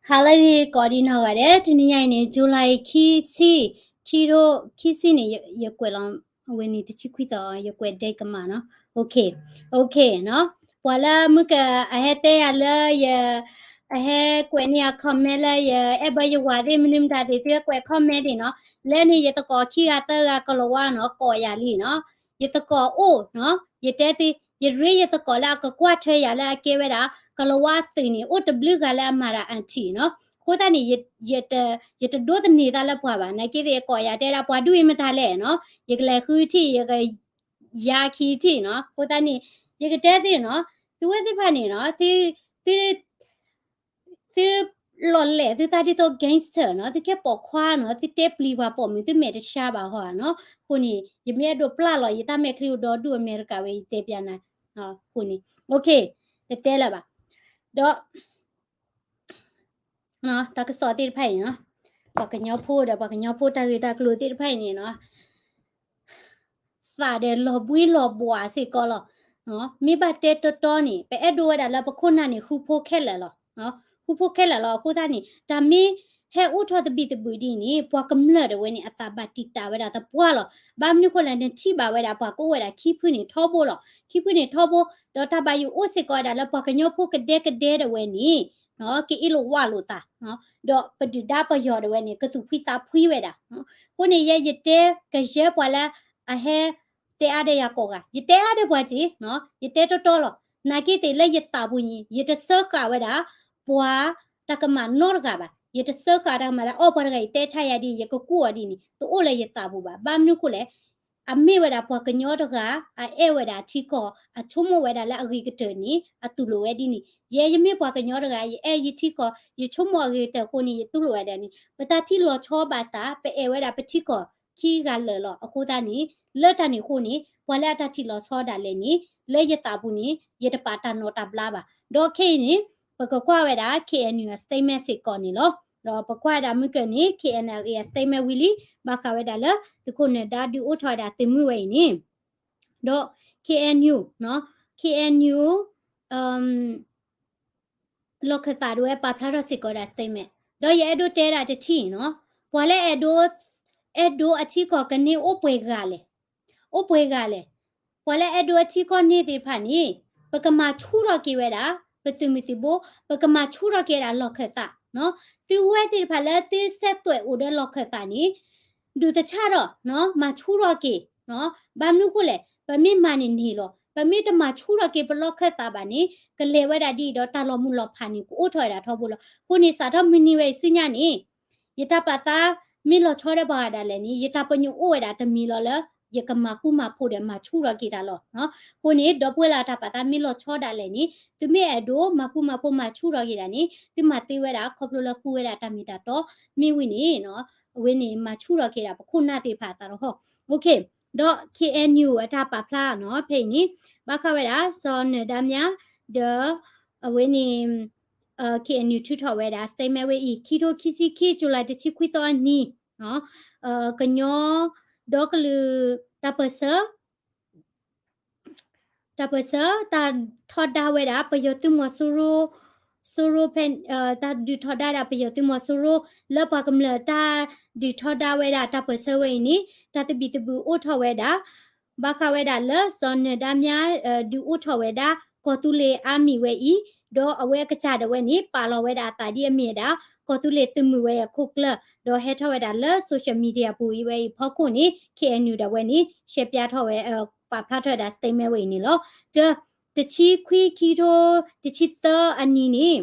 ဟါလၢအဂ့ၤကိးဒံနီၢ်ဂၤဒဲး, တနံၤညါအံၤန့ၣ် July ခံဆံ, ခံထိ, ခံဆံန့ၣ် ယကွဲးလီၤဝဲန့ၣ် တဆံခွံသီ, ယကွဲးဒဲကမၣ်နီၤ. OK, OK နီၤ. ပှၤလၢမုၢ်က အဟဲတဲယၤလၢယ အဟဲကွဲးန့ၢ်အ comment လၢယအဲၣ်ဘၢယဝၤသ့ၣ် မနုၤမတၤသ့ၣ် သုကွဲး comment သ့ၣ်နီၤ. လၢန့ၣ် ယသကိးခံဂၤသၢဂၤကလီၤဝါနီၤ ကိးယၤလံနီၤ. ယသကိးအိၣ်နီၤ, ယတဲသု, ယရ့ယသကိးလၢအကကွၢ်ထွဲယၤလၢအကဲဝဲဒၣ် ကလီၤဝါအသုးန့ၣ် အိၣ်တဘျုးဂၤလၢအမၤတၢ် aunty နီၤ. အဃိသတးန့ၣ် ယတဒိးသန့ၤသးလၢပှၤဘၣ်, နာ်က့သ့ၣ်ကိးယၤတဲဒၣ် ပှၤဒူၣ်အံၤမတၤလဲၣ်နီၤ, ယကလဲၤဃုထံၣ် ယက ယၤခံထံၣ်နီၤ. အဃိသတးန့ၣ် ယကတဲသုနီၤ, သုဝဲသ့ၣ်တဖၣ်န့ၣ်နီၤ, သု သုလီၤလဲၣ်သုသးဒ်သိး gangster နီၤ, သုကဲပိာ်ခွါနီၤ, သုတဲပျံၤပှၤပိာ်မုၣ် သုမဲာ်တဆှးဘၣ်ဟီဧါနီၤ. အဃိန့ၣ် ယမ့ၢ်အဲၣ်ဒိးပျၢ်လီၤ ယတၢ်မဲာ်ချံအိၣ်ဒီဒူၣ်အမဲရကၤဝဲ ယတဲပျးနၤ. အဃိန့ၣ် OK, တတဲလၢၤဘၣ်. ဒီး တၢ်ကစီၣ်သ့ၣ်တဖၣ်အံၤနီၤ, ပှၤကညီဖိဒီးပှၤကညီဖိတၢ်ဂ့ၢ်တၢ်ကျိၤသ့ၣ်တဖၣ်အံၤန့ၣ်နီၤ, သးဒီးလီၤဘှံးလီၤဘှီးစ့ၢ်ကီးလီၤ. မ့ၢ်ဘၣ်တဲတီတီန့ၣ် ပအဲၣ်ဒိးဝဲဒၣ်လၢပခိၣ်နၢ်န့ၣ် ဃူဖိခဲလၢာ်လီၤ. ဃူဖိခဲလၢာ်လီၤ. အဃိသတးန့ၣ် တၢ်မ့ၢ်ဟဲအိၣ်ထီၣ်သဘံၣ်သဘုၣ်ဒ်န့ၣ် ပှၤကမျၢၢ်ဒၣ်ဝဲန့ၣ် အသးဘၣ်တံာ်တာ်ဝဲဒၣ်သပှၢ်လီၤ. ဘၣ်မနုၤဃိလဲၣ် နထံၣ်ဘၣ်ဝဲဒၣ်ပှၤကအိၣ်ဝဲဒၣ်ခံဖုန့ၣ်ထီဘိလီၤ. ခံဖုန့ၣ်ထီဘိ, ဒီးတၢ်ဘၣ်ယိၣ်အိၣ်စ့ၢ်ကီးဝဲဒၣ်လၢပှၤကညီဖိကဒဲကဒဲဒၣ်ဝဲန့ၣ် က့ၤအ့ၣ်လိာ်ဝးလိာ်သး, ဒီးပဒုၣ်ဒါပယီၤဒၣ်ဝဲန့ၣ် ကသူၣ်ဖှံသးဖှံဝဲဒၣ်. အဃိန့ၣ် ယဲယတဲကယဲၢ်ပှၤလၢအဟဲတဲအါဒီးယၤကိးဂၤ, ယတဲအါဒီးပှၤက့ၤ, ယတဲတီတီလီၤ. နာ်က့သ့ၣ်လၢယသးပူၤန့ၣ် ယတစၢဃာ်ဝဲဒၣ် ပှၤတၢ်ကမၣ်နီတဂၤဘၣ်. ယတစၢဃာ်တၢ်ကမၣ်လၢ အိၣ်ပှၤတဂၤအံၤတဲဆါယၤဒ်အံၤ ယကကူၣ်အီၤဒ်န့ၣ် တအိၣ်လၢယသးပူၤဘၣ်. ဘၣ်မနုၤဃိလဲၣ် အမ့ၢ်ဝဲဒၣ်ပှၤကညီတဂၤ အအဲၣ်ဝဲဒၣ်ထံကီၢ် အဆိကမိၣ်ဝဲဒၣ်လၢအဂ့ၤကတၢၢ်န့ၣ် အတူၢ်လိာ်ဝဲဒ်န့ၣ်. ယဲယမ့ၢ်ပှၤကညီတဂၤ ယအဲၣ်ယထံကီၢ် ယဆိကမိၣ်အဂ့ၤကတၢၢ်အဃိန့ၣ် ယတူၢ်လိာ်ဝဲဒၣ်န့ၣ်. ပတၢ်ထံၣ်လီၤဆီဘၣ်ဆၣ် ပအဲၣ်ဝဲဒၣ်ပထံကီၢ်ခံဂၤလၢာ်လီၤ. အဃိသတးန့ၣ် လၢတၢ်န့ၣ်အဃိန့ၣ် ပှၤလၢအတၢ်ထံၣ်လီၤဆီဒၣ်လဲာ်န့ၣ် လၢယသးပူၤန့ၣ် ယတပာ်တၢ်နီၣ်တၢ်ဘျါဘၣ်. ဒီးခဲအံၤန့ၣ် ပကကွၢ်ဝဲဒၣ် KNU အ statement စ့ၢ်ကီးန့ၣ်လီၤ. ဒီးပကွၢ်ဝဲဒၣ်မုၢ်ကၢၢ်န့ၣ် KNLA အ statement ဝံၤလံ, ဘၣ်ဃးဝဲဒၣ်လၢသုးခိၣ်နၢၤဒါဒုးအိၣ်ထီၣ်ဝဲဒၣ်သုးမုၢ်ဝဲအံၤန့ၣ်, ဒီး KNU, KNU လီၢ်ခၢၣ်သးဒၣ်ဝဲပာ်ဖျါထီၣ်စ့ၢ်ကီးဝဲဒၣ် statement, ဒီးယအဲၣ်ဒိးတဲဒၣ်တထံၣ်နီၤ, ပှၤလၢအဲၣ်ဒိး, အဲၣ်ဒိးအထံကီၢ်ကန့ၢ်အိၣ်ပှဲၤဂၤလဲၣ်, အိၣ်ပှဲၤဂၤလဲၣ်. ပှၤလၢအဲၣ်ဒိးအထံကီၢ်န့ၢ်သ့ၣ်တဖၣ်န့ၣ် ပကမၤဆူၣ်ထီၣ်က့ၤဝဲဒၣ် ပသုးမုၢ်သံၣ်ဘိ, ပကမၤဆူၣ်ထီၣ်က့ၤဝဲဒၣ်လီၢ်ခၢၣ်သးနီၤ. သုဝဲသ့ၣ်တဖၣ်လၢသုဆဲးသွဲးအိၣ်ဒီးလီၢ်ခၢၣ်သးန့ၣ် ဒုးတဆၣ်ထီၣ်နီၤ, မၤဆူၣ်ထီၣ်က့ၤနီၤ. ဘၣ်မနုၤဃိလဲၣ်, ပမ့ၢ်မၤန့ၣ်န့ၢ်လီၤ. ပမ့ၢ်တမၤဆူၣ်ထီၣ်က့ၤပလီၢ်ခၢၣ်သးဘၣ်န့ၣ် ကလဲၤဝဲဒၣ်ဒ်အံၤဒီးတၢ်လီၤမုၢ်လီၤဖးန့ၣ် ကအိၣ်ထီၣ်ဝဲဒၣ်ထီဘိလီၤ. အဃိန့ၣ် စးထီၣ်မုၢ်နံၤဝဲအံၤဆူညါန့ၣ် ယတၢ်ပာ်သးမ့ၢ်လီၤဆီဒီးပှၤဂၤဒၣ်လဲာ်န့ၣ် ယတၢ်ပညိၣ်အိၣ်ဝဲဒၣ်တမံၤလီၤလၢ ယကမၤဃူမၤဖိးဒီးမၤဆူၣ်ထီၣ်က့ၤတၢ်လီၤ. အဃိန့ၣ် ဒီပုၢ်ဝဲၢ်လၢတၢ်ပာ်သးမ့ၢ်လီၤဆီဒၣ်လဲာ်န့ၣ် သုမ့ၢ်အဲၣ်ဒိးမၤဃူမၤဖိးမၤဆူၣ်ထီၣ်က့ၤဒၣ်န့ၣ် သုမၤသ့ဝဲဒၣ်ခီဖျိလၢဃုဝဲဒၣ်တၢ်မ့ၢ်တၢ်တီ မ့ၢ်ဝံၤန့ၣ် အဝဲန့ၣ်မၤဆူၣ်ထီၣ်က့ၤဒၣ်ပခိၣ်နၢ်သ့ၣ်တဖၣ်အသးတဟီၣ်. ဒီး KNU အတၢ်ပာ်ဖျါနီၤ ဖဲအံၤန့ၣ် ဘၣ်ဃးဝဲဒၣ် စီၤနၢၤဒါမြါ ဒီး အဝဲန့ၣ် KNU ထုးထီၣ်ဝဲဒၣ် statement ဝဲအံၤ ခံထိခံဆံခံ July တဆံခွံသီအနံၤ ကညီဒီကလုာ်တၢ်ပၢၢ်ဆၢ တၢ်ပၢၢ်ဆၢ တၢ်ထီဒါဝဲဒၣ် ပယီၤသုးမီၤစိရိၤ စိရိၤဖဲ တၢ်ဒုးထီဒါဒၣ်ပယီၤသုးမီၤစိရိၤ လၢပှၤကမျၢၢ်တၢ်ဒုးထီဒါဝဲဒၣ်တၢ်ပၢၢ်ဆၢဝဲအံၤန့ၣ် တၢ်သဘံၣ်သဘုၣ်အိၣ်ထီၣ်ဝဲဒၣ် ဘၣ်ဃးဝဲဒၣ်လၢစီၤနၢၤဒါမြါ ဒုးအိၣ်ထီၣ်ဝဲဒၣ် ကီၢ်သူလ့ၤအါမံၤဝဲအံၤ ဒီးအဝဲအကစၢ်ဒၣ်ဝဲန့ၣ် ပာ်လီၤဝဲဒၣ်အသးဒ်အမ့ၢ်ဝဲဒၣ် ကီၢ်သူလ့ၤသုးမုၢ်ဝဲအခိၣ်ကျၢၢ် ဒီးဟဲထီၣ်ဝဲဒၣ်လၢ social media ပူၤအံၤဝဲအံၤဖီခိၣ်န့ၣ် KNU ဒၣ်ဝဲန့ၣ် ရှဲပၠါထီၣ်ဝဲ ပာ်ဖျါထီၣ်ဝဲဒၣ် statement ဝဲအံၤန့ၣ်လီၤ. တ တဆံခွံ ခံထိ တဆံသၢအနံၤန့ၣ်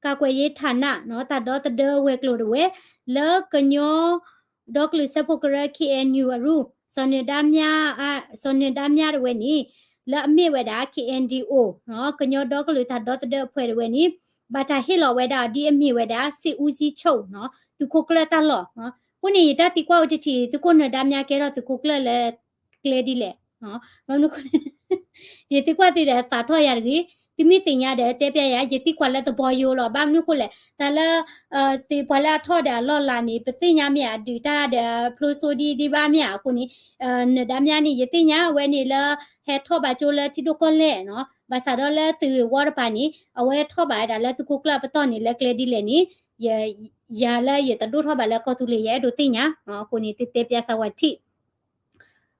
ကာကွယ်ရေးဌာန တၢ်ဒီသဒၢဝဲၤကျိၤဒၣ်ဝဲ လၢကညီ ဒီကလုာ်စၢဖှိၣ်ကရၢ KNU အရူ စီၤနၢၤဒါမြါ စီၤနၢၤဒါမြါဒၣ်ဝဲန့ၣ် လၢအမ့ၢ်ဝဲဒၣ် KNDO ကညီဒီကလုာ်တၢ်ဒီသဒၢအဖှဲးဒၣ်ဝဲန့ၣ် ဘၣ်တၢ်ဟ့ၣ်လီၤဝဲဒၣ်ဒ်အမ့ၢ်ဝဲဒၣ် စစ်ဦးစီးချုပ် သုးခိၣ်ကျၢၢ်တၢ်လီၢ်. အဃိန့ၣ် ယတၢ်သံကွၢ်အိၣ်တထံၣ် သုးခိၣ်နၢၤဒါမြါကဲထီၣ်သုးခိၣ်ကျၢၢ်လၢကျဲဒ်လဲၣ်. ဘၣ်မနုၤ ယသံကွၢ်သုဒီးသးထီၣ်ယၤတဂ့ၤ, သုမ့ၢ်သ့ၣ်ညါဒီးတဲပျးယၤ, ယသံကွၢ်လၢသဘီယိလီၤ. ဘၣ်မနုၤအဃိလဲၣ်, တၢ်လၢ သုးပှၤလၢအထီၣ်ဒီးအလီၢ်လၤန့ၣ် ပသ့ၣ်ညါမ့ၢ်အဒုးတၢ်ဒီးဖျိစိဒံဒံးဘၣ်မ့ၢ်ဧါ. အဃိန့ၣ် နၢၤဒါမြါန့ၣ် ယသ့ၣ်ညါဝဲန့ၣ်လၢ ဟဲထီၣ်ဘၣ်ကၠိလၢထံဒိၣ်ကီၢ်လဲၢ်နီၤ. ဘၣ်ဆၣ်ဒီးလၢသုးဂ့ၢ်ဝီတပၤန့ၣ် အဝဲထီၣ်ဘၣ်ဝဲဒၣ်လၢသုးခိၣ်ကျၢၢ်အပတီၢ်န့ၣ် လၢကျဲဒ်လဲၣ်န့ၣ် ယၤလၢယတဒိၣ်ထီၣ်ဘၣ်လၢကီၢ်သူလ့ၤ ယအဲၣ်ဒိးသ့ၣ်ညါ, အဃိန့ၣ် သုတဲပၠးစးဝၤထံၣ်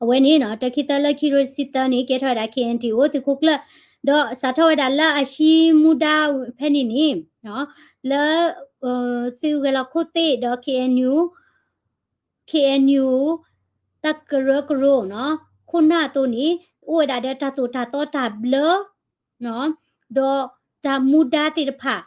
အဝဲန့ၣ် တၢခံသၢလၢခံကထိတဆံသၢန့ၣ် ကဲထီၣ်ဝဲဒၣ် K N D O သုးခိၣ်ကျၢၢ်, ဒီးစးထီၣ်ဝဲဒၣ်လၢအဟံးမူဒါဖဲန့ၣ်န့ၣ် လၢ သုးဂဲၤလီၤခိၣ်သ့ၣ်ဒီး K N U, K N U တၢ်ကရၢကရိနီၤ ခိၣ်နၢ်အသိးန့ၣ် အိၣ်ဝဲဒၣ်ဒီးတၢ်သိၣ်တၢ်သီတၢ်ဘျၢ ဒီးတၢ်မူဒါသ့ၣ်တဖၣ်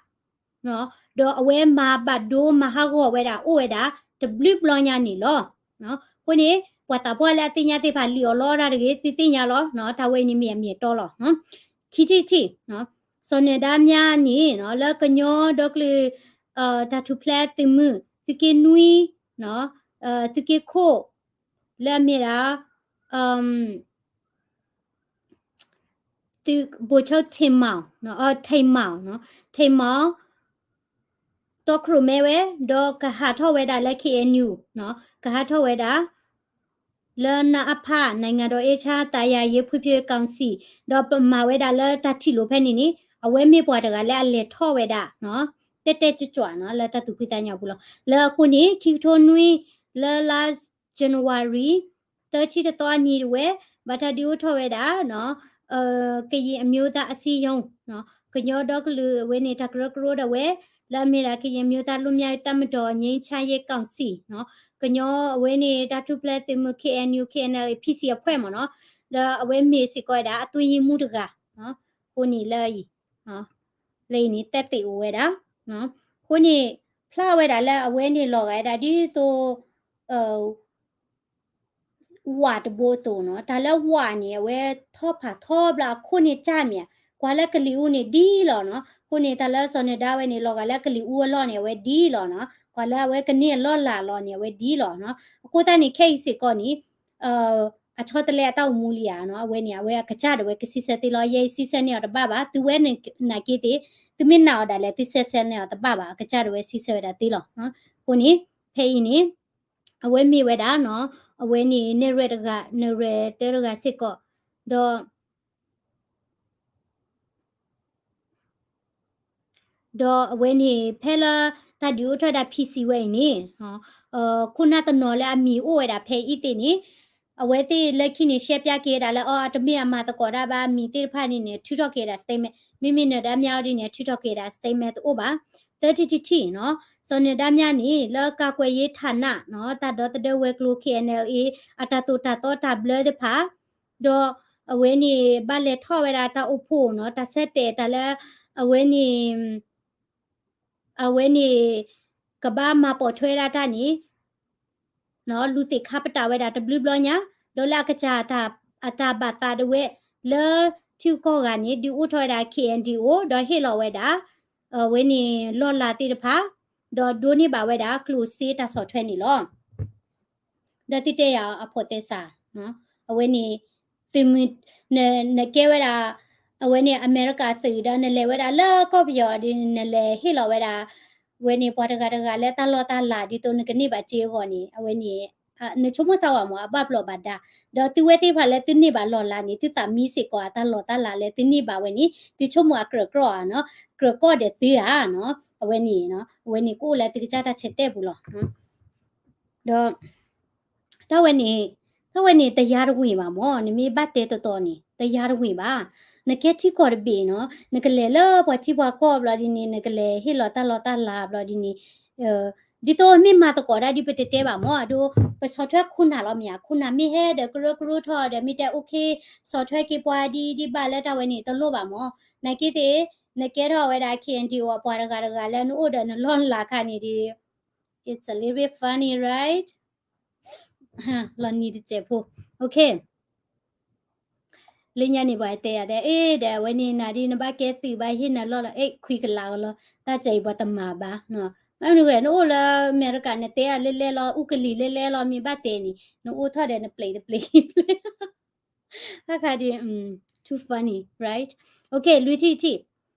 ဒီးအဝဲမၤဘၣ်ဒိမၤဟးဂီၤဝဲဒၣ်အိၣ်ဝဲဒၣ် တဘျုးဘျီညါန့ၣ်လီၤ. အဃိန့ၣ် ပှၤသးပှၢ်လၢအသ့ၣ်ညါသ့ၣ်တဖၣ် လံၣ်အီၤလီတၢ်တဂ့ၤ သုသ့ၣ်ညါလီၤ. တၢ်ဝဲအံၤန့ၣ်မ့ၢ်အမ့ၢ်အတီလီၤ. ခံထံၣ်တထံၣ် စီၤနၢၤဒါမြါန့ၣ် လၢကညီဒီကလုာ် တၢ်ထူၣ်ဖျဲးသုးမုၢ် သုးက့နွံ သုးက့ခိၣ် လၢအမ့ၢ်ဒၣ် ဗိုလ်ချုပ် ထိန်မောင်, ထိန်မောင်, ထိန်မောင် တီခိၣ်ရိၣ်မဲဝဲ ဒီးကဟးထီၣ်ဝဲဒၣ်လၢ K N U ကဟးထီၣ်ဝဲဒၣ် လၢ နအဖ နိုင်ငံတော် အေးချမ်းသာယာရေး ဖွံ့ဖြိုးရေးကောင်စီ ဒီးပမၤဝဲဒၣ်လၢတၢ်ထံၣ်လိာ်ဖဲန့ၣ်န့ၣ် အဝဲမ့ၢ်ပှၤတဂၤလၢအလဲၤထီၣ်ဝဲဒၣ် တဲတဲကၠွၢ်ကၠွၢ်နီၤ လၢတၢ်သူၣ်ဖှံသးညီအပူၤလီၤ. လၢအဃိန့ၣ် ခံကထိနွံ လၢလါ January သၢဆံတသီအနံၤတဝဲ ဘၣ်တၢ်ဒုးအိၣ်ထီၣ်ဝဲဒၣ် ကရင်အမျိုးသားအစည်းအရုံး ကညီဒီကလုာ်အဝဲန့ၣ် တၢ်ကရၢကရိဒၣ်ဝဲ လၢအမ့ၢ်ဒၣ် ကရင်မျိုးသားလွတ်မြောက်ရေးတပ်မတော် ငြိမ်းချမ်းရေးကောင်စီ ကညီအဝဲန့ၣ်တၢ်ထူၣ်ဖျဲးသုးမုၢ် K N U K N L A P C အဖွဲ့မ့ၢ်နီၤ ဒီးအဝဲမ့ၢ်စ့ၢ်ကီးဝဲဒၣ် အတွင်းရေးမှူးတဂၤ အဃိန့ၣ်လၢအံၤ လၢအံၤန့ၣ် သက်သေအိၣ်ဝဲဒၣ် အဃိန့ၣ် ဖျါဝဲဒၣ်လၢအဝဲန့ၣ်လီၤဂာ်ဝဲဒၣ်ဒ်သိး ဝးတဘိအသိးနီၤ တၢ်လၢဝးန့ၣ် အဝဲထီၣ်ဖးထီဘျီအခိၣ်န့ၣ်တၢ်မ့ၢ်ဧါ ကွၢ်လၢကလံၤအူန့ၣ်ဒ်လီၤနီၤ အဃိန့ၣ် တၢ်လၢစီၤနၢၤဒါဝဲန့ၣ် လီၤဂာ်လၢကလံၤအူအလီၢ်န့ၣ် အဝဲဒ်လီၤနီၤ ကွၢ်လၢအဝဲကန့ၢ်အလီၢ်လၤလီၤန့ၣ် အဝဲဒ်လီၤနီၤ အဃိသတးန့ၣ် ခဲအံၤစ့ၢ်ကီးန့ၣ် အဆီတလဲအတၢ်အိၣ်မူလံဧါနီၤ အဝဲန့ၣ် အဝဲအကစၢ်ဒၣ်ဝဲကစံးဆၢသ့လီၤ ယဲအံၤစံးဆၢန့ၢ်အီၤတဘၣ်ဘၣ် သုဝဲနာ်က့သ့ၣ် သုမ့ၢ်နာ်အီၤဒၣ်လဲာ် သုဆၢဆၢန့ၢ်အီၤတဘၣ်ဘၣ် အကစၢ်ဒၣ်ဝဲစံးဆၢဝဲဒၣ်သ့လီၤ အဃိန့ၣ် ဖဲအံၤန့ၣ် အဝဲမ့ၢ်ဝဲဒၣ်နီၤ အဝဲန့ၣ် နဲၣ်ရွဲၣ်တဂၤ နဲၣ်ရွဲၣ်တၢတဂၤစ့ၢ်ကီး ဒီး ဒီးအဝဲန့ၣ် ဖဲလၢတၢ်ဒုးအိၣ်ထီၣ်ဝဲဒၣ် P C ဝဲအံၤန့ၣ် ခိၣ်နၢ်တနီၤလၢအမံၤအိၣ်ဝဲဒၣ်ဖဲအံၤသ့ၣ်န့ၣ် အဝဲသ့ၣ်လၢခံန့ၣ် ရှဲပျါက့ၤဝဲဒၣ်လၢ အီ တမ့ၢ်အမၤသကိးတၢ်ဘၣ် မံၤသ့ၣ်တဖၣ်န့ၣ်န့ၣ် ထုးထီၣ်က့ၤဝဲဒၣ် statement မ့မ့ၢ်နၢၤဒါမြါအီၤဒ်န့ၣ် ထုးထီၣ်က့ၤဝဲဒၣ် statement တအိၣ်ဘၣ် သၢထံၣ်တထံၣ်နီၤ စီၤနၢၤဒါမြါန့ၣ် လၢကာကွယ်ရေးဌာနနီၤ တၢ်ဒီသဒၢဝဲၤကျိၤ K N L A အတၢ်သိၣ်တၢ်သီတၢ်ဘျၢတဖၣ် ဒီးအဝဲန့ၣ် ဘၣ်လဲၤထီၣ်ဝဲဒၣ်တၢ်အိၣ်ဖှိၣ်နီၤ တၢ်ဆၢတဲာ်တၢ်လၢ အဝဲန့ၣ် အဝဲန့ၣ် ကဘၣ်မၤပိာ်ထွဲဒၣ်တၢ်န့ၣ် လူၤသ့ၣ်ခါပတာ်ဝဲဒၣ်တဘျုးဘျီညါ ဒီးလၢအကစၢ်အတၢ်ဘၣ်သးဒၣ်ဝဲ လၢထံဂုၤကီၢ်ဂၤန့ၣ် ဒုးအိၣ်ထီၣ်ဝဲဒၣ် K N D O ဒီးဟ့ၣ်လီၤဝဲဒၣ် အဝဲန့ၣ် လီၢ်လၤသ့ၣ်တဖၣ် ဒီးဒိးန့ၢ်ဘၣ်ဝဲဒၣ် ကျိၣ်စ့တၢ်ဆီၣ်ထွဲန့ၣ်လီၤ. ဒီးသုတဲယၤအဖိးသဲစး အဝဲန့ၣ် သုးမုၢ် နကဲဝဲဒၣ် အဝဲန့ၣ် အမဲရကၤသုးဒီး နလဲၤဝဲဒၣ်လၢကီၢ်ပယီၤဒီး နလဲၤဟ့ၣ်လီၤဝဲဒၣ် အဝဲန့ၣ် ပှၤတဂၤတဂၤလၢတၢ်လီၢ်တၢ်လၤ ဒ်သိးနကန့ၢ်ဘၣ်စ့အဂီၢ်န့ၣ် အဝဲန့ၣ် နဆိကမိၣ်စၢ်ဝဲမ့ၢ် အဘၣ်ဘျီးဘၣ်ဒါ ဒီးသုဝဲသ့ၣ်တဖၣ်လၢသုန့ၢ်ဘၣ်လီၢ်လၤန့ၣ် သုသးမံစ့ၢ်ကီးအတၢ်လီၢ်တၢ်လၤလၢသုန့ၢ်ဘၣ်ဝဲန့ၣ် သုဆိကမိၣ်အကြၢးကြၢးဧါနီၤ ကြၢးကီၢ်ဒီးသုဧါနီၤ အဝဲန့ၣ် အဝဲန့ၣ်ကအိၣ်လၢသုကစၢ်တၢ်ဆၢတဲာ်ပူၤလီၤ. ဒီး တၢ်ဝဲန့ၣ် တၢ်ဝဲန့ၣ် တယါတဝ့ၢ်ဘၣ်မ့ၢ် နမ့ၢ်ဘၣ်တဲတတီၤန့ၣ် တယါတဝ့ၢ်ဘၣ်. နကဲထံကီၢ်တဘ့ၣ်နီၤ နကလဲၤလၢပှၤထံပှၤကီၢ်ဘျီဒ်န့ၣ် နကလဲၤဟ့ၣ်လီၤတၢ်လီၢ်တၢ်လၤဘျီဒ်န့ၣ် ဒ်သိးမ့ၢ်မၤသကိးဒၣ်ဒ်ပတဲတဲဘၣ်မ့ၢ် အဒိ ပဆီၣ်ထွဲခိၣ်နၢ်လီၤမ့ၢ်ဧါ ခိၣ်နၢ်မ့ၢ်ဟဲဒီးကရၢကရိထီၣ်ဒီး မ့ၢ်တဲအိၣ်ခ့ ဆီၣ်ထွဲက့ၤပှၤဒ်ဒ်ဘၣ်လၢတၢ်ဝဲန့ၣ် တလိၣ်ဘၣ်မ့ၢ် နာ်က့သ့ၣ် နကဲထီၣ်ဝဲဒၣ် K N D O အပှၤတဂၤတဂၤလၢနအိၣ်ဒီးနလီၢ်လၤခါန့ၣ်ဒီး it's a little bit funny, right? လီၤနံၤတစဲးဖိ လၢညါန့ၣ် ပှၤတဲယၤတဲ အ့ဒီး အဝဲန့ၣ်နၤဒ်နဘၣ်ကဲသုးဘၣ်ဟ့ၣ်နၤလီၢ်လီၤ အဲ ခွံကလးအီၤလီၤ တၢ်စဲအံၤပှၤတမၤဘၣ် မ့ၢ်နဂဲ နအိၣ်လၢအမဲရကၤ နတဲအလဲလဲလီၤ အူကလံၤလဲလဲလီၤ မ့ၢ်ဘၣ်တဲန့ၣ် နအိၣ်ထီၣ်ဒီးနပျံၤတပျံၤ ဘၣ်ခါဒ် too funny, right? လွံၢ်ထံၣ်တထံၣ်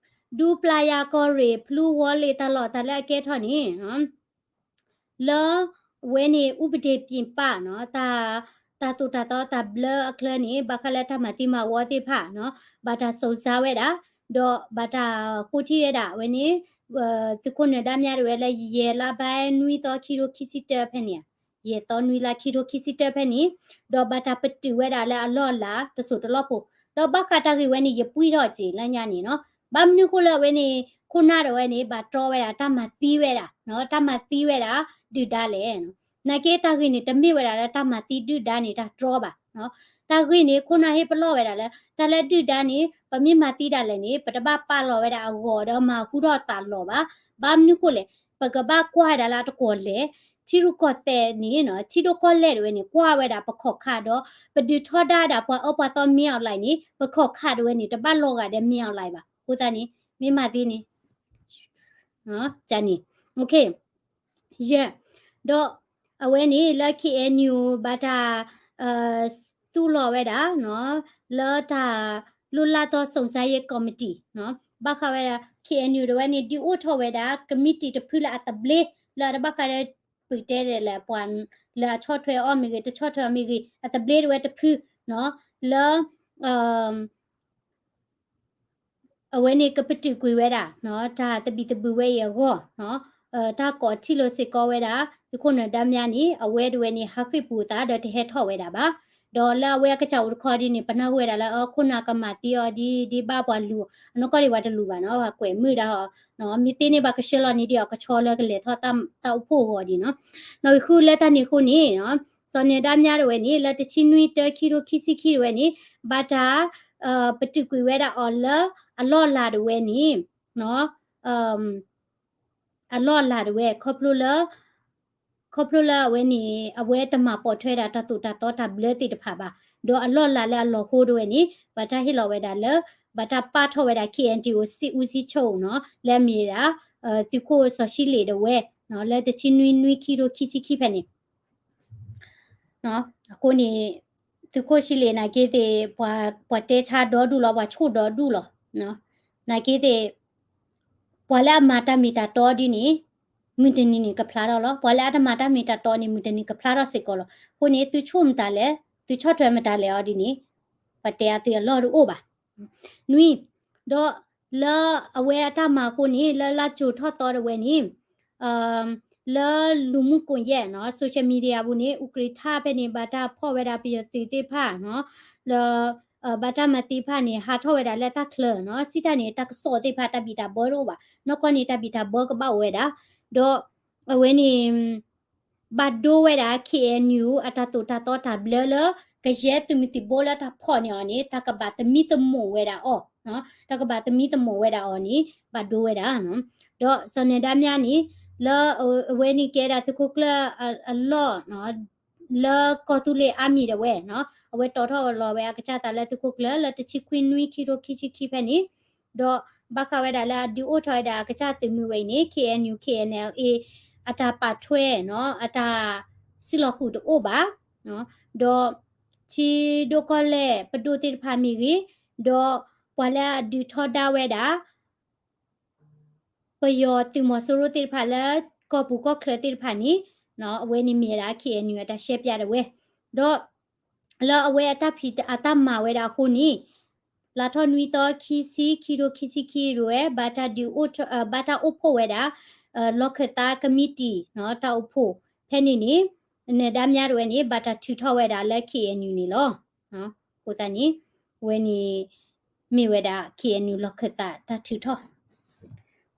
ဒူပျၢ်ယၤကီၢ်ရ့ၣ် ဖလူဝီလ့ၤတၢ်လီၢ်တၢ်လၢအကဲထီၣ်န့ၣ် လၢ အဝဲန့ၣ် ဥပဒေပြင်ပ နီၤ တၢ် တၢ်သိၣ်တၢ်သီတၢ်ဘျၢအချၢန့ၣ် ဘၣ်ဃးလၢတၢ်မၤသံမၤဝီသ့ၣ်တဖၣ်နီၤ ဘၣ်တၢ်စုံစမ်းဝဲဒၣ်, ဒီးဘၣ်တၢ်ဃိထံဝဲဒၣ်ဝဲန့ၣ် သုးခိၣ်နၢၤဒါမၠါတဝဲလၢယဲၢ်လါဘါနွံသီခံထိခံဆံတၢဖဲန့ၣ်, ယဲၢ်သီနွံလါခံထိခံဆံတၢဖဲန့ၣ်, ဒီးဘၣ်တၢ်ပတုာ်ဝဲဒၣ်လၢအလီၢ်အလၤတစိၢ်တလီၢ်ဖိ, ဒီးဘၣ်ဃးတၢ်ဂ့ၢ်ဝဲန့ၣ် ယပှံၢ်ထီၣ်က့ၤလၢညါန့ၣ်နီၤ, ဘၣ်မနုၤဃိလၢအဝဲန့ၣ် ခိၣ်နၢ်တဝဲန့ၣ် ဘၣ်တြီဝဲဒၣ်တၢ်မၤသံဝဲဒၣ်, တၢ်မၤသံဝဲဒၣ် ဒုၣ်ဒါလဲၣ် နာ်က့တၢ်ဂ့ၢ်န့ၣ် တမ့ၢ်ဝဲဒၣ်လၢတၢ်မၤသံဒုၣ်ဒါန့ၣ် တၢ်တြီဘၣ်. တၢ်ဂ့ၢ်န့ၣ် ခိၣ်နၢ်ဟ့ၣ်ပလီၢ်ဝဲဒၣ်လၢ တၢ်လၢဒုၣ်ဒါန့ၣ် ပမ့ၢ်မၤသံဒၣ်လဲာ်န့ၣ် ပတဘၣ်ပာ်လီၤဝဲဒၣ်အဂီၤဒီးမၤဟူထီၣ်သးလီၤဘၣ်. ဘၣ်မနုၤဃိလဲၣ်, ပကဘၣ်ကွၢ်ဝဲဒၣ်လၢအတကွီၢ်လဲၣ်, ထံရူၢ်ကီၢ်သဲးန့ၣ် ထံဒိၣ်ကီၢ်လဲၢ်တဝဲန့ၣ် ကွၢ်ဝဲဒၣ်ပခီၣ်ခါဒီး ပဒုးထီဒါဒၣ်ပှၤအၢပှၤသီမ့ၢ်အီၤလၢန့ၣ် ပခီၣ်ခါတဝဲန့ၣ် တဘၣ်လီၤဂာ်ဒီးမ့ၢ်အီၤလၢဘၣ်. အဃိသတးန့ၣ် မ့ၢ်မၤသံန့ၣ် န့ၣ် ယဲၢ်, ဒီးအဝဲန့ၣ်လၢ KNU ဘၣ်တၢ် သူၣ်လီၤဝဲဒၣ် လၢတၢ်လိၣ်လၢ်သီစုံစမ်းရေးကော်မတီ ဘၣ်ဃးဝဲဒၣ် KNU တဝဲန့ၣ် ဒုးအိၣ်ထီၣ်ဝဲဒၣ် ကမံးတံာ်တဖုလၢအသဘျ့ လၢအတဘၣ်ဃးဒီး ပတဲဒ်လဲၣ် ပှၤလၢအဆီၣ်ထွဲအီၤမ့ၢ်ဂ့ၤ တဆီၣ်ထွဲအီၤမ့ၢ်ဂ့ၤ အသဘျ့တဝဲတဖု လၢ အဝဲန့ၣ်ကပတုာ်ကွံာ်ဝဲဒၣ် တၢ်သဘံၣ်သဘုၣ်ဝဲအံၤအဂီၢ် တၢ်ကိးထံၣ်လိာ်စ့ၢ်ကီးဝဲဒၣ် သုးခိၣ်နၢၤဒါမၠါန့ၣ် အဝဲတဝဲန့ၣ် ဟးဃ့ၢ်ပူၤအသးဒီးတဟဲထီၣ်ဝဲဒၣ်ဘၣ်. ဒီးလၢအဝဲအကစၢ်အိၣ်တခီဒ်န့ၣ် ပနၢ်ဟူဝဲဒၣ်လၢ အခိၣ်နၢ်ကမၤသံအီၤဒ် ဒ်ဘၣ်ပှၤလူၤ အနီၢ်ကီၢ်ဒံးပှၤတလူၤဘၣ်နီၤ ပှၤကွဲးမုာ်ဒၣ်အီၤ မ့ၢ်သ့န့ၣ် ပှၤကဆှၢလီၤန့ၢ်ဒံးအီၤကဆီလၢကလဲၤထီၣ်တၢ်အိၣ်ဖှိၣ်အဂီၢ်ဒ်နီၤ. နီၣ်ဂံၢ်ဃုလၢတၢ်န့ၣ်အဃိန့ၣ် စီၤနၢၤဒါမၠါတဝဲန့ၣ် လၢတဆံနွံတၢခံထိခံဆံခံတဝဲန့ၣ် ဘၣ်တၢ် ပတုာ်ကွံာ်ဝဲဒၣ်အီၤလၢ အလီၢ်အလၤတဝဲန့ၣ် အလီၢ်အလၤတဝဲ ခီဖျိလၢ ခီဖျိလၢအဝဲန့ၣ် အဝဲတမၤပိာ်ထွဲဒၣ်တၢ်သိၣ်တၢ်သီတၢ်ဘျၢသ့ၣ်တဖၣ်ဘၣ်. ဒီးအလီၢ်အလၤလၢအလီၢ်ဃိတဝဲန့ၣ် ဘၣ်တၢ်ဟ့ၣ်လီၤဝဲဒၣ်လၢ ဘၣ်တၢ်ပာ်ထီၣ်ဝဲဒၣ် KNDO စစ်ဦးစီးချုပ်နီၤ လၢအမ့ၢ်ဒၣ် သုးခိၣ်စီၤၡံလ့ၣ်တဝဲ လၢတဆံနွံနွံခံထိခံဆံခံဖဲန့ၣ် အဃိန့ၣ် သုးခိၣ်ၡံလ့ၣ်နာ်က့သ့ၣ် ပှၤတဲဆါဒီဒူၣ်လီၤ ပှၤဆိၣ်ဒီဒူၣ်လီၤ. နာ်က့သ့ၣ် ပှၤလၢအမၤတၢ်မ့ၢ်တၢ်တီဒ်န့ၣ် မုၢ်တနံၤန့ၣ်ကဖျါထီၣ်လီၤ. ပှၤလၢအတမၤတၢ်မ့ၢ်တၢ်တီန့ၣ် မုၢ်တနံၤကဖျါထီၣ်စ့ၢ်ကီးလီၤ. အဃိန့ၣ် သုဆိၣ်မတၤလဲၣ် သုဆီၣ်ထွဲမတၤလဲၣ်အီၤဒ်န့ၣ် ပတဲအသုအလီၢ်တအိၣ်ဘၣ်. နွံ, ဒီးလၢအဝဲအတၢ်မၤအဃိန့ၣ် လၢလါကၠိၤထီၣ်သီတဝဲန့ၣ် လၢလူၤမုၢ်ကိၣ်ယဲၢ်နီၤ social media ပူၤန့ၣ် အူကြ့ထၣ်ဖဲန့ၣ် ဘၣ်တၢ်ဖီၣ်ဝဲဒၣ်ပယီၤသုးသ့ၣ်တဖၣ်နီၤ လၢ ဘၣ်တၢ်မၤသံတဖၣ်န့ၣ် ဟးထီၣ်ဝဲဒၣ်လၢတၢ်ချၢနီၤ စံးတၢ်န့ၣ် တၢ်ကစီၣ်သ့ၣ်တဖၣ် တၢ်ဘံၣ်တၢ်ဘၢတအိၣ်ဘၣ် နီၢ်ကီၢ်န့ၣ် တၢ်ဘံၣ်တၢ်ဘၢကဘၣ်အိၣ်ဝဲဒၣ် ဒီးအဝဲန့ၣ် ဘၣ်ဒိဝဲဒၣ် KNU အတၢ်သိၣ်တၢ်သီတၢ်ဘျၢလၢ ကယဲၢ်သုးမုၢ်သံၣ်ဘိလၢတၢ်ဖီၣ်န့ၢ်အီၤန့ၣ် တၢ်ကဘၣ်သမံသမိးဝဲဒၣ်အီၤ တၢ်ကဘၣ်သမံသမိးဝဲဒၣ်အီၤန့ၣ် ဘၣ်ဒိဝဲဒၣ် ဒီးစီၤနၢၤဒါမၠါန့ၣ် လၢအဝဲန့ၣ်ကဲဒၣ်သုးခိၣ်ကျၢၢ်အလီၢ် လၢကီၢ်သူလ့ၤအါမံၤဒၣ်ဝဲနီၤ အဝဲတီထီၣ်လီၤဝဲအကစၢ်သးလၢသုးခိၣ်ကျၢၢ် လၢတဆံခွံနွံခံထိခံဆံခံဖဲန့ၣ် ဒီးဘၣ်ဃးဝဲဒၣ်လၢအဒုးအိၣ်ထီၣ်ဝဲဒၣ်အကစၢ်သုးမုၢ်ဝဲအံၤန့ၣ် KNU KNLA အတၢ်ပာ်ထွဲနီၤ အတၢ်စုလီၢ်ဃုာ်တအိၣ်ဘၣ် ဒီးထံဒိၣ်ကီၢ်လဲၢ်ပဒိၣ်သ့ၣ်တဖၣ်မ့ၢ်ဂ့ၤ ဒီးပှၤလၢအဒုးထီဒါဝဲဒၣ် ပယီၤသုးမီၤစိရိၤသ့ၣ်တဖၣ်လၢ ကီၢ်ပူၤကီၢ်ချၢသ့ၣ်တဖၣ်န့ၣ် အဝဲန့ၣ်မ့ၢ်ဝဲဒၣ် KNU အတၢ်ရှဲပၠးဒၣ်ဝဲ ဒီးလၢအဝဲအတၢ်ဖံးအတၢ်မၤဝဲဒၣ်အဃိန့ၣ် လါထီၣ်နွံသီခံဆံခံထိခံဆံခံဒၣ်ဝဲ ဘၣ်တၢ်ဒုးအိၣ်ထီၣ် ဘၣ်တၢ်အိၣ်ဖှိၣ်ဝဲဒၣ် လီၢ်ခၢၣ်သးကမံးတံာ် တၢ်အိၣ်ဖှိၣ် ဖဲန့ၣ်န့ၣ် နၢၤဒါမၠါတဝဲန့ၣ် ဘၣ်တၢ်ထုးထီၣ်ဝဲဒၣ်လၢ KNU န့ၣ်လီၤ. အဃိသတးန့ၣ် ဝဲန့ၣ် မ့ၢ်ဝဲဒၣ် KNU လီၢ်ခၢၣ်သးတၢ်ထုးထီၣ်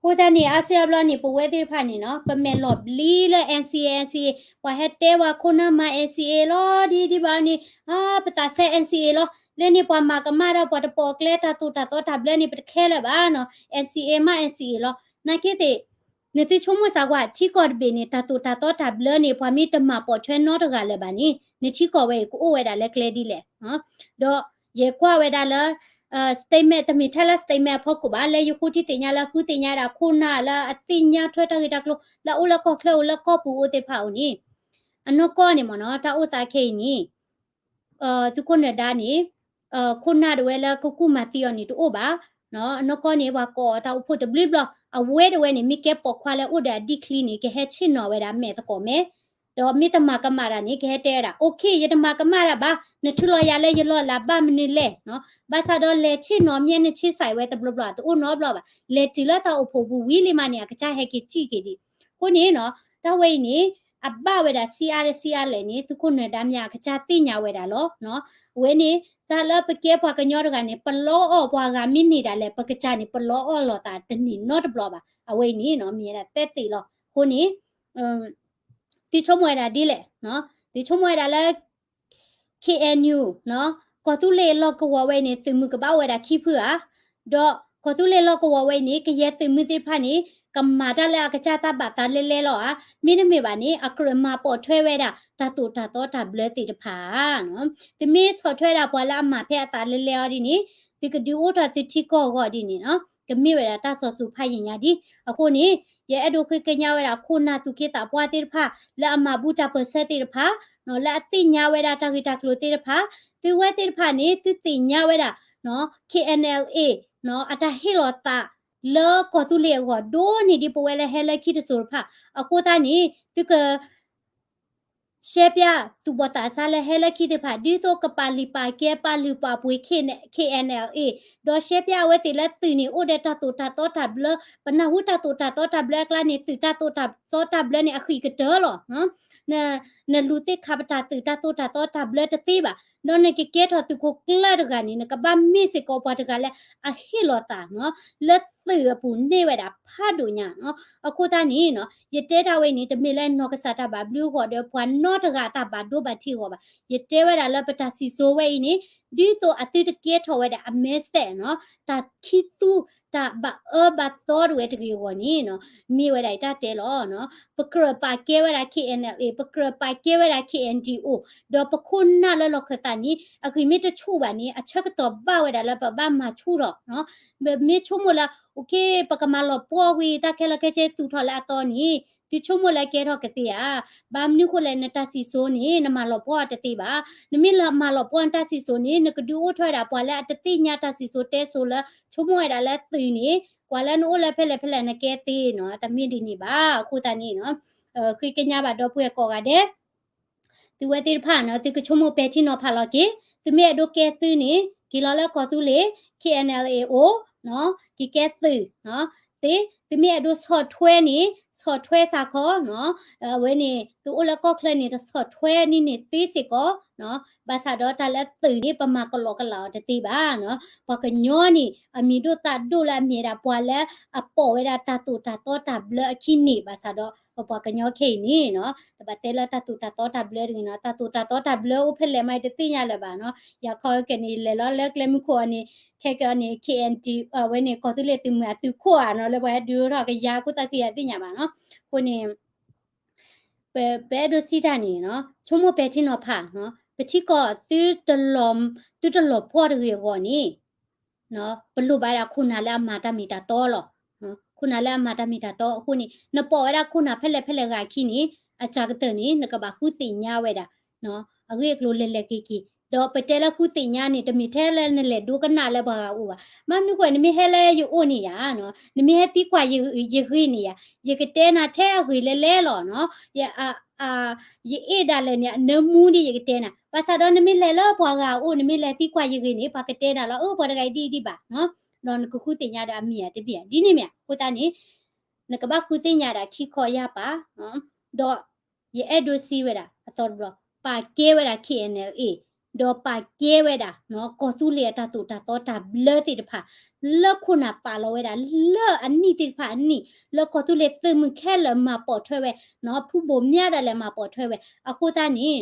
အဃိသတးန့ၣ် အါစုအါဘျီန့ၣ် ပဝဲသ့ၣ်တဖၣ်န့ၣ်နီၤ ပမဲာ်လီၤဘျံးလၢ NCA NCA ပှၤဟဲတဲဝဲခိၣ်နၢ်မၤ NCA လီၤ ဒ်ဒ်ဘၣ်န့ၣ် ပသးစဲ NCA လီၤ လၢန့ၣ်ပှၤမၤကမၣ်ဒီး ပှၤတပိာ်ကျဲတၢ်သိၣ်တၢ်သီတၢ်ဘျၢန့ၣ် ပတခဲလၢာ်ဘၣ်နီၤ NCA မ့ၢ် NCA လီၤ နာ်က့သ့ၣ် နသုဆိကမိၣ်စၢ်ကွၢ် ထံကီၢ်တဘ့ၣ်န့ၣ် တၢ်သိၣ်တၢ်သီတၢ်ဘျၢန့ၣ် ပှၤမ့ၢ်တမၤပိာ်ထွဲနီတဂၤလၢၤဘၣ်န့ၣ် နထံကီၢ်ဝဲအံၤ ကအိၣ်ဝဲဒၣ်လၢကျဲဒ်လဲၣ်. ဒီးယကွၢ်ဝဲဒၣ်လၢ statement တမ့ၢ်ထဲလၢ statement အဖီခိၣ်ဘၣ် လၢယဃုထံၣ်သ့ၣ်ညါလၢဃုသ့ၣ်ညါဒၣ်ခိၣ်နၢ်လၢအသ့ၣ်ညါထွဲတၢ်ဂ့ၢ်တၢ်ကျိၤ လၢအအိၣ်လၢကီၢ်ချၢအိၣ်လၢကီၢ်ပူၤအိၣ်သ့ၣ်တဖၣ်အိၣ်န့ၣ် အနီၢ်ကီၢ်န့ၣ်မ့ၢ်နီၤ တၢ်အိၣ်သးခဲအံၤန့ၣ် သုးခိၣ်နၢၤဒါန့ၣ် ခိၣ်နၢ်တဝဲလၢကကူၣ်မၤသံအီၤန့ၣ်တအိၣ်ဘၣ်. အနီၢ်ကီၢ်န့ၣ် ပှၤကိးအီၤတၢ်အိၣ်ဖှိၣ်တဘျုးဘျီ အဝဲတဝဲန့ၣ် မ့ၢ်ကဲပိာ်ခွါလၢအိၣ်ဒီးအဒံၣ်ချံန့ၣ် ကဟဲဆ့ၣ်နီၤဝဲဒၣ်မဲာ်သကိးမဲာ် ဒီးမ့ၢ်တမၤကမၣ်တၢ်န့ၣ် ကဟဲတဲဝဲဒၣ် okay ယတမၤကမၣ်တၢ်ဘၣ်, နထုးလီၤယၤလၢယလီၢ်လၢ်ဘၣ်မနုၤလဲၣ်နီၤ. ဘၣ်ဆၣ်ဒီးလဲၤဆ့ၣ်နီၤ မျဲၢ်နဆ့ၣ်စဲးဝဲတဘျီဘျီ တအိၣ်နီတဘျီဘၣ်, လဲၤတုၤလၢတၢ်အိၣ်ဖှိၣ်ပူၤဝံၤလံမးန့ၣ် အကစၢ်ဟဲက့ၤစံၣ်က့ၤဒံး. အဃိန့ၣ်နီၤ တၢ်ဝဲအံၤန့ၣ် အဘၣ်ဝဲဒၣ် ဆံးအါတဆံးအါလဲၣ်န့ၣ် သုးခိၣ်နၢၤဒါမ့ၢ်အကစၢ်သ့ၣ်ညါဝဲဒၣ်လီၤ. အဝဲန့ၣ် တၢ်လၢပကဲပှၤကညီတဂၤန့ၣ် ပလီအီၣ်ပှၤဂၤမ့ၢ်န့ၢ်ဒၣ်လဲာ် ပကစၢ်န့ၣ် ပလီအီၣ်လိာ်သးတန့ၢ်နီတဘျီဘၣ်. အဝဲအံၤန့ၣ်နီၤ မ့ၢ်ဝဲဒၣ်တဲသ့လီၤ. အဃိန့ၣ် သုဆိကမိၣ်ဝဲဒၣ်ဒ်လဲၣ်, သုဆိကမိၣ်ဝဲဒၣ်လၢ K N U နီၤ, ကီၢ်သူလ့ၤလီၢ်ကဝီၤဝဲအံၤန့ၣ် သုးမုၢ်ကဘၣ်အိၣ်ဝဲဒၣ်ခံဖုဧါ, ဒီးကီၢ်သူလ့ၤလီၢ်ကဝီၤဝဲအံၤန့ၣ် ကယဲၢ်သုးမုၢ်သ့ၣ်တဖၣ်န့ၣ် ကမၤတၢ်လၢအကစၢ်တၢ်ဘၣ်သးလဲလဲလီၤဧါ, မ့တမ့ၢ်ဘၣ်န့ၣ် အကြၢးမၤပိာ်ထွဲဝဲဒၣ် တၢ်သိၣ်တၢ်သီတၢ်ဘျၢသ့ၣ်တဖၣ်ဧါ. သုမ့ၢ်ဆီၣ်ထွဲဒၣ်ပှၤလၢအမၤဖဲအသးလဲလဲအီၤဒ်န့ၣ် သုကဒုးအိၣ်ထီၣ်သုထံကီၢ်အဂီၢ်ဒ်န့ၣ်နီၤ ကမ့ၢ်ဝဲဒၣ်တၢ်စီၤစုၤဖးယံာ်ညါဒ်. အဃိန့ၣ် ယအဲၣ်ဒိးဃ့ကညးဝဲဒၣ်ခိၣ်နၢ်သူၣ်က့သးပှၢ်သ့ၣ်တဖၣ် လၢအမၤဘူၣ်တၢ်ပၢၢ်ဆၢသ့ၣ်တဖၣ် လၢအသ့ၣ်ညါဝဲဒၣ်တၢ်ဂ့ၢ်တၢ်ကျိၤသ့ၣ်တဖၣ်, သုဝဲသ့ၣ်တဖၣ်န့ၣ် သုသ့ၣ်ညါဝဲဒၣ် K N L A အတၢ်ဟ့ၣ်လီၤသးလၢကီၢ်သူလ့ၤအဂီၢ် ဒိၣ်န့ၢ်ဒ်ပဝဲလၢဟဲလၢခံတစိၤတဖၣ်. အဃိသတးန့ၣ် သုက ရှဲပၠးသူၣ်ဘီၣ်သးစၢ်လၢဟဲလၢခံသ့ၣ်တဖၣ် ဒ်သိးကပာ်လုၢ်ပာ်ကဲ ပာ်လုၢ်ပာ်ပှ့ၤ K N L A, ဒီးရှဲပၠးအဝဲသ့ၣ်လၢသုးန့ၣ် အိၣ်ဒီးတၢ်သိၣ်တၢ်သီတၢ်ဘျၢ, ပနၢ်ဟူတၢ်သိၣ်တၢ်သီတၢ်ဘျၢအကျါန့ၣ် သုးတၢ်သိၣ်တၢ်သီတၢ်ဘျၢန့ၣ် အဃံးကတၢၢ်လီၤ. နလူၤသ့ၣ်ခါပတာ်သုးတၢ်သိၣ်တၢ်သီတၢ်ဘျၢတသ့ဘၣ်, ဒီးနကကဲထီၣ်သုးခိၣ်ကျၢၢ်တဂၤန့ၣ် နကဘၣ်မ့ၢ်စ့ၢ်ကီးပှၤတဂၤလၢအဟ့ၣ်လီၤသး လၢသုးအပူၤန့ၢ်ဝဲဒၣ်ဖးဒိၣ်ညါနီၤ. အဃိသတးန့ၣ်နီၤ ယတဲတၢ်ဝဲအံၤန့ၣ် တမ့ၢ်လၢနီၢ်ကစၢ်တၢ်ဘၣ်ဘျုးအဂီၢ် ဒီးပှၤနီတဂၤတၢ်ဘၣ်ဒိဘၣ်ထံးအဂီၢ်ဘၣ်. ယတဲဝဲဒၣ်လၢပတၢ်စံၣ်စိၤဝဲအံၤန့ၣ် ဒ်သိးအသုတကဲထီၣ်ဝဲဒၣ်အမဲစဲးနီၤ တၢ်ခံသူ တၢ်ဘၣ်အၢဘၣ်သီတဝဲတဂ့ၤအဂီၢ်န့ၣ်နီၤ မ့ၢ်ဝဲဒၣ်အံၤတၢ်တဲလီၤ. ပကြၢးပာ်ကဲဝဲဒၣ် K N L A, ပကြၢးပာ်ကဲဝဲဒၣ် K N D O, ဒီးပခိၣ်နၢ်လၢလီၢ်ခၢၣ်သးန့ၣ် အဂံၢ်မ့ၢ်တဆူၣ်ဘၣ်န့ၣ် အဆၢကတီၢ်ဘၣ်ဝဲဒၣ်လၢပဘၣ်မၤဆူၣ်ထီၣ် ပမ့ၢ်ဆိကမိၣ်လၢ okay ပကမၤလီၤပှီၢ်ကွံာ်တၢ်ခဲလၢာ်ခဲဆ့သူၣ်ထီၣ်လၢအသီန့ၣ် သုဆိကမိၣ်လၢကဲထီၣ်ကသ့ဧါ. ဘၣ်မနုၤဃိလဲၣ် နတၢ်စံၣ်စိၤန့ၣ် နမၤလီၤပှီၢ်တသ့ဘၣ်. နမ့ၢ်လၢမၤလီၤပှီၢ်နတၢ်စံၣ်စိၤန့ၣ် နကဒုးအိၣ်ထီၣ်ဝဲဒၣ်ပှၤလၢအတသ့ၣ်ညါတၢ်စံၣ်စိၤတဲစိၤလၢ ဆိကမိၣ်ဝဲဒၣ်လၢသုးန့ၣ် ပှၤလၢနအိၣ်လၢဖဲလဲၣ်ဖဲလဲၣ်နကဲသ့နီၤ တမ့ၢ်ဒ်န့ၣ်ဘၣ်. အဃိသတးန့ၣ်နီၤ ဃ့ကညးဘၣ်ဒီပုၢ်ဝဲၢ်ကိးဂၤဒဲး သုဝဲသ့ၣ်တဖၣ်နီၤ သုကဆိကမိၣ်ပဲာ်ထံနီၤဖးလီၤက့ၤ, သုမ့ၢ်အဲၣ်ဒိးကဲသုးန့ၣ် က့ၤလီၤလၢကီၢ်သူလ့ၤ K N L A အအိၣ်နီၤ က့ၤကဲသုးနီၤ သ့, သုမ့ၢ်အဲၣ်ဒိးဆီၣ်ထွဲန့ၣ် ဆီၣ်ထွဲစ့ၢ်ကီးနီၤ, အဝဲန့ၣ် သုအိၣ်လၢကီၢ်ချၢန့ၣ် တဆီၣ်ထွဲန့ၢ်န့ၣ်သ့စ့ၢ်ကီးနီၤ, ဘၣ်ဆၣ်ဒီးတၢ်လၢသုးန့ၣ် ပမၤကလီကလီအီၤတသ့ဘၣ်နီၤ, ပှၤကညီန့ၣ် အမံၤဒိၣ်သၣ်ဒိၣ်လၢအမ့ၢ်ဝဲဒၣ်ပှၤလၢအပိာ်ဝဲဒၣ်တၢ်သိၣ်တၢ်သီတၢ်ဘျၢအခံန့ၣ်, ဘၣ်ဆၣ်ဒီးပပှၤကညီခဲအံၤန့ၣ်နီၤ တဘၣ်တဲလၢတၢ်သိၣ်တၢ်သီတၢ်ဘျၢတဂ့ၤနီၤ, တၢ်သိၣ်တၢ်သီတၢ်ဘျၢအိၣ်ဖဲလဲၣ်မးတသ့ၣ်ညါလၢၤဘၣ်နီၤ, ယၤခီကဲန့ၣ် လဲၤလီၤလၢကျဲမုၢ်ခိၣ်အီၤန့ၣ် ခဲကီန့ၣ် K N D အဝဲန့ၣ် ကီၢ်သူလ့ၤသုးမုၢ်အသုးခိၣ်ဧါနီၤ, လၢပှၤဟဲဒုးအိၣ်ထီၣ်ကယၤခိၣ်သးခုယၤသ့ၣ်ညါဘၣ်နီၤ, အဃိန့ၣ် ပအဲၣ်ဒိးစံးတၢ်န့ၣ်နီၤ, ဆိကမိၣ်ပဲာ်ထံနီၤဖးနီၤ, ပထံကီၢ်သုတလီၤ, သုတလီၤပှီၢ်တဂ့ၤအဂီၢ်န့ၣ် ပလိၣ်ဘၣ်ဝဲဒၣ်ခိၣ်နၢ်လၢအမၤတၢ်မ့ၢ်တၢ်တီလီၤ. ခိၣ်နၢ်လၢအမၤတၢ်မ့ၢ်တၢ်တီအဃိန့ၣ် နပိာ်ဝဲဒၣ်ခိၣ်နၢ်ဖဲလဲၣ်ဖဲလဲၣ်ဂၤအခံန့ၣ် အစှၤကတၢၢ်န့ၣ် နကဘၣ်ဃုသ့ၣ်ညါဝဲဒၣ် အဂ့ၢ်အကျိၤလဲၤလဲၤက့ၤက့ၤ, ဒီးပတဲလၢဃုသ့ၣ်ညါန့ၣ် တမ့ၢ်ထဲလၢနလဲၤဒိကနၣ်လၢပှၤဂၤအအိၣ်ဘၣ်. ဘၣ်မနုၤဃိ နမ့ၢ်ဟဲလၢယအိၣ်န့ၣ်ယၤ, နမ့ၢ်ဟဲသံကွၢ်ယဂ့ၢ်န့ၣ်ယၤ, ယကတဲနၤထဲအဂ့ၢ်လဲၤလဲၤလီၤနီၤ. ယအ့ၣ်ဒၣ်လဲာ်န့ၣ် အနၢမူဒ်ယကတဲနၤ, ဘၣ်ဆၣ်ဒီးနမ့ၢ်လဲၤလၢပှၤဂၤအအိၣ် နမ့ၢ်လဲၤသံကွၢ်ယဂ့ၢ်န့ၣ် ပှၤကတဲနၤလီၤ, အၢ ပှၤတဂၤအံၤဒ်အံၤဒ်ဘၣ်, ဒီးနကဃုသ့ၣ်ညါဒီးအမံၤဧါတဘ့ၣ်ဧါ ဒ်န့ၣ်မ့ၢ်ဧါ. အဃိသတးန့ၣ် နကဘၣ်ဃုသ့ၣ်ညါဒၣ်ခံခီယၢ်ပာ်, ဒီးယအဲၣ်ဒိးစံးဝဲဒၣ်အသီတဘျီ, ပာ်ကဲဝဲဒၣ် K N L A ဒီးပာ်ကဲဝဲဒၣ် ကီၢ်သူလ့ၤအတၢ်သိၣ်တၢ်သီတၢ်ဘျၢသ့ၣ်တဖၣ် လၢခိၣ်နၢ်ပာ်လီၤဝဲဒၣ်လၢအနံၣ်သ့ၣ်တဖၣ်အနံၣ်, လၢကီၢ်သူလ့ၤသုးမုၢ်ခဲလၢာ်မၤပိာ်ထွဲဝဲ, ဖုဘိၣ်မၠါဒၣ်လဲာ်မၤပိာ်ထွဲဝဲ. အဃိသတးန့ၣ်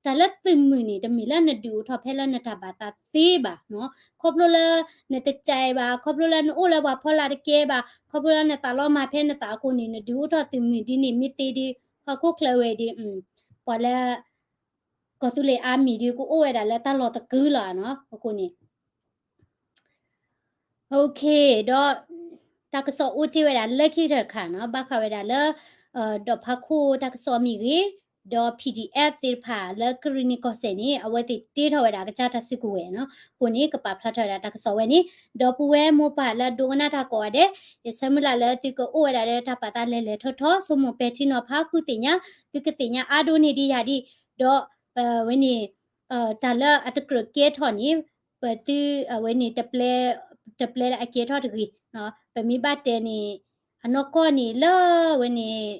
တၢ်လၢသုးမုၢ်န့ၣ် တမ့ၢ်လၢနဒုးအိၣ်ထီၣ်ဖဲလၢနတၢ်ဘၣ်သးသ့ဘၣ်, ခီဖျိလၢနတကဲဘၣ်, ခီဖျိလၢနအိၣ်လၢပှၤဖီလာ်တကဲဘၣ်, ခီဖျိလၢနသးလီၤမၢ်ဖဲနသးအဃိန့ၣ် နဒုးအိၣ်ထီၣ်သုးမုၢ်ဒ်န့ၣ်မ့ၢ်သ့ဒီး ဟီၣ်ခိၣ်ချၢဝဲဒီး ပှၤလၢ ကီၢ်သူလ့ၤအါမံၤဒီး ကအိၣ်ဝဲဒၣ်လၢတၢ်လီၢ်တကုာ်လီၤနီၤ. အဃိန့ၣ် ဒီး တၢ်ကစီၣ်အိၣ်တ့ၢ်ဝဲဒၣ်လၢခံကတၢၢ်တခါနီၤ, ဘၣ်ဃးဝဲဒၣ်လၢ ဒီးဖးခိၣ်တၢ်ကစီၣ်မ့ၢ်ဂ့ၤ, ဒီး P D F သ့ၣ်တဖၣ်လၢကရံၣ်နံၣ်ကီၢ်စဲၣ်န့ၣ် အဝဲသ့ၣ်တ့ထီၣ်ဝဲဒၣ်အကစၢ်တၢ်စုကဝဲၤနီၤ. အဃိန့ၣ် ကပာ်ဖျါထီၣ်ဝဲဒၣ်တၢ်ကစီၣ်ဝဲန့ၣ် ဒီပုၢ်ဝဲၢ်မိၢ်ပၢ်လၢဒိကနၣ်တၢ်ကိးဂၤဒဲး ယဆၢမုၢ်လၢ်လၢသုကအိၣ်ဝဲဒၣ်လၢတၢ်ပာ်သးလဲၤလဲၤထီထီ ဆိကမိၣ်ပဲာ်ထံနီၤဖး ဃုသ့ၣ်ညါ သုကသ့ၣ်ညါအါဒိၣ်န့ၢ်ဒံးယၤဒံး ဒီး ဝဲန့ၣ် တၢ်လၢအတကြၢးကဲထီၣ်န့ၣ် ပသု အဝဲန့ၣ် တပျဲလၢအကဲထီၣ်တဂ့ၤ, ပမ့ၢ်ဘၣ်တဲန့ၣ် အနီၢ်ကီၢ်န့ၣ်လၢဝဲန့ၣ်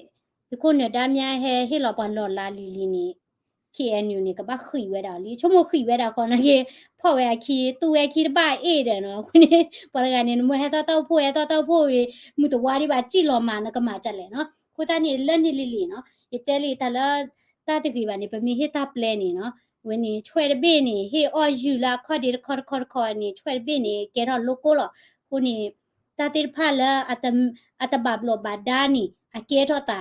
သုးခိၣ်နၢၤဒါမၠါဟဲဟ့ၣ်လီၤပှၤလီၢ်လၤလံၤလံၤန့ၣ် K N U န့ၣ် ကဘၣ်ဃံးဝဲဒၣ်လံ, ဆိကမိၣ်ဃံးဝဲဒၣ်ဃီနာ်က့ ဖီၣ်ဝဲအခံ သူဝဲအခံတဘၣ်အ့ၣ်ဒီးနီၤ, အဃိန့ၣ် ပှၤတဂၤန့ၣ် နမ့ၢ်ဟဲသီၣ်တၢ်အိၣ်ဖှိၣ် ဟဲသီၣ်တၢ်အိၣ်ဖှိၣ်ဝံၤ မုၢ်တဝါဒံးဘၣ် စံၣ်လီၤမး နကမၤဒ်လဲၣ်နီၤ. အဃိသတးန့ၣ် လၢန့ၣ်လံၤလံၤနီၤ ယတဲလံတၢ်လၢ တၢ်တဂ့ၤဘၣ်န့ၣ် ပမ့ၢ်ဟ့ၣ်တၢ်ပျဲန့ၣ်နီၤ ဝဲန့ၣ် ဆွဲၣ်တဘ့ၣ်န့ၣ် ဟ့ၣ်အီၣ်ယုၢ်လၢအခီၣ်ဒ့တခီတခီတခီန့ၣ် ဆွဲၣ်တဘ့ၣ်န့ၣ် ကဲထီၣ်လိၣ်ကိၢ်လီၤ. အဃိန့ၣ် တၢ်သ့ၣ်တဖၣ်လၢ အတဘၣ်ဘျီးဘၣ်ဒါန့ၣ် အကဲထီၣ်သး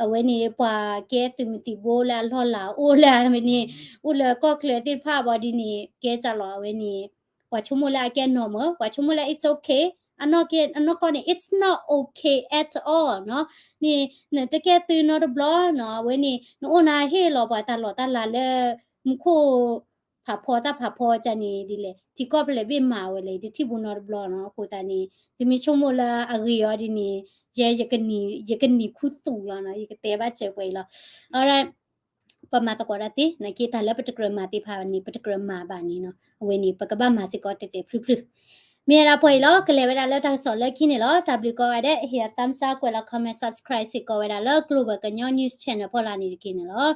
အဝဲန့ၣ် ပှၤကဲသုးမုၢ်သံၣ်ဘိလၢအလီၢ်လၤအိၣ်လၢအဝဲန့ၣ် အိၣ်လၢကီၢ်ချၢသ့ၣ်တဖၣ်ဘၣ်ဒ်န့ၣ် ကဲစ့ၢ်လီၤ အဝဲန့ၣ် ပှၤဆိကမိၣ်လၢအကဲ normal ပှၤဆိကမိၣ်လၢ it's okay အနီၢ်ကီၢ်န့ၣ် it's not okay at all နီၤ. န့ၣ် နတကဲသုးနီတဘျီနီၤ အဝဲန့ၣ် နအိၣ်နၤဟ့ၣ်လီၤပှၤတၢ်လီၢ်တၢ်လၤလၢ မူခိၣ် ဖးဖီတၢ်ဖးဖီကန့ၣ်ဒ်လဲၣ် ထံကီၢ်ဖဲလဲၣ်ဘ့ၣ်မၤဝဲလဲၣ် ယတထံၣ်ဘူးနီတဘျီနီၤ. အဃိသတးန့ၣ် သုမ့ၢ်ဆိကမိၣ်လၢအဂ့ၤအီၤဒ်န့ၣ် ယဲ ယကနံၤခူသူၣ်လီၤနီၤ ယကတဲဘၣ်စၢၤပှဲၤအံၤလီၤ. Alright ပမၤသကိးတၢ်သ့ နာ်က့တၢ်လၢပတကြၢးမၤသ့ၣ်တဖၣ်န့ၣ် ပတကြၢးမၤဘၣ်န့ၣ်နီၤ အဝဲန့ၣ် ပကဘၣ်မၤစ့ၢ်ကီးတဲာ်တဲာ်ဖျုဖျု မ့ၢ်ဝဲဒၣ်ပှဲၤအံၤလီၤ. ကလဲၤဝဲဒၣ်လၢတၢ်ကစီၣ်လၢခံန့ၣ်လီၤ. တၢ်ဘျုးကိးဂၤဒဲး ဟ့ၣ်အ thumbs up ကွဲးလီၤ comment subscribe စ့ၢ်ကီးဝဲဒၣ်လၢ Global ကညီ News Channel ဖီလာ်န့ၣ်တက့ၢ်န့ၣ်လီၤ.